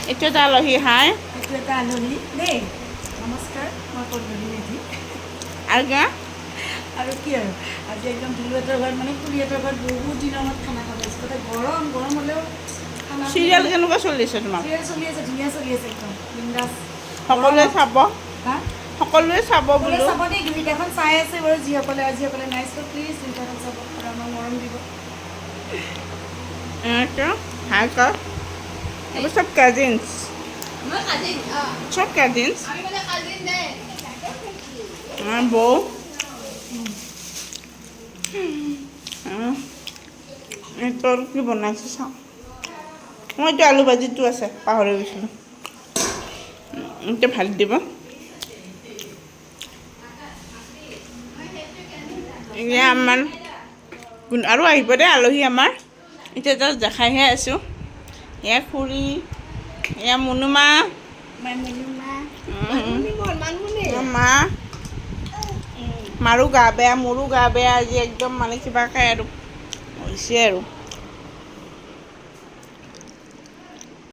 এইটো এটা আলহী। হাই। এইটো এটা আলহী দেই। নমস্কাৰ, মই পল্লৱী মেধি। আৰু কিবা? আৰু কি আৰু, আজি একদম দুলুহঁতৰ ঘৰত, মানে খুৰীহঁতৰ ঘৰত বহুত দিনৰ মূৰত খানা খাব আহিছোঁ। তাতে গৰম, গৰম হ'লেও খানা। চিৰিয়েল কেনেকুৱা চলিছে তোমাৰ? চিৰিয়েল চলি আছে, ধুনীয়া চলি আছে, একদম বিন্দাছ। সকলোৱে চাব। হা? সকলোৱে চাব। সকলোৱে বোলো। চাব দেই। দুইটাখন চাই আছে বাৰু যিসকলে, আৰু যিসকলে নাই চোৱা, প্লিজ দুইটাখন চাব আৰু আমাক মৰম দিব। এইটো হাই কৰ। এইবোৰ চব কাজিনছ। মই কাজিন অ। চব কাজিনছ। আমি মানে কাজিন দে। আমাৰ বৌ। এইটো আৰু কি বনাইছে চাওঁ। মই এইটো আলু ভাজিটো আছে, পাহৰি গৈছিলোঁ। এতিয়া ভাত দিব। এয়া আমাৰ আৰু আহিব দেই আলহী আমাৰ। এতিয়া জাষ্ট দেখাইহে আছোঁ। এয়া খুৰী, এয়া মুনুমা। এয়া মা। মাৰো গা বেয়া, মোৰো গা বেয়া। আজি একদম মানে কিবাকে আৰু হৈছে আৰু।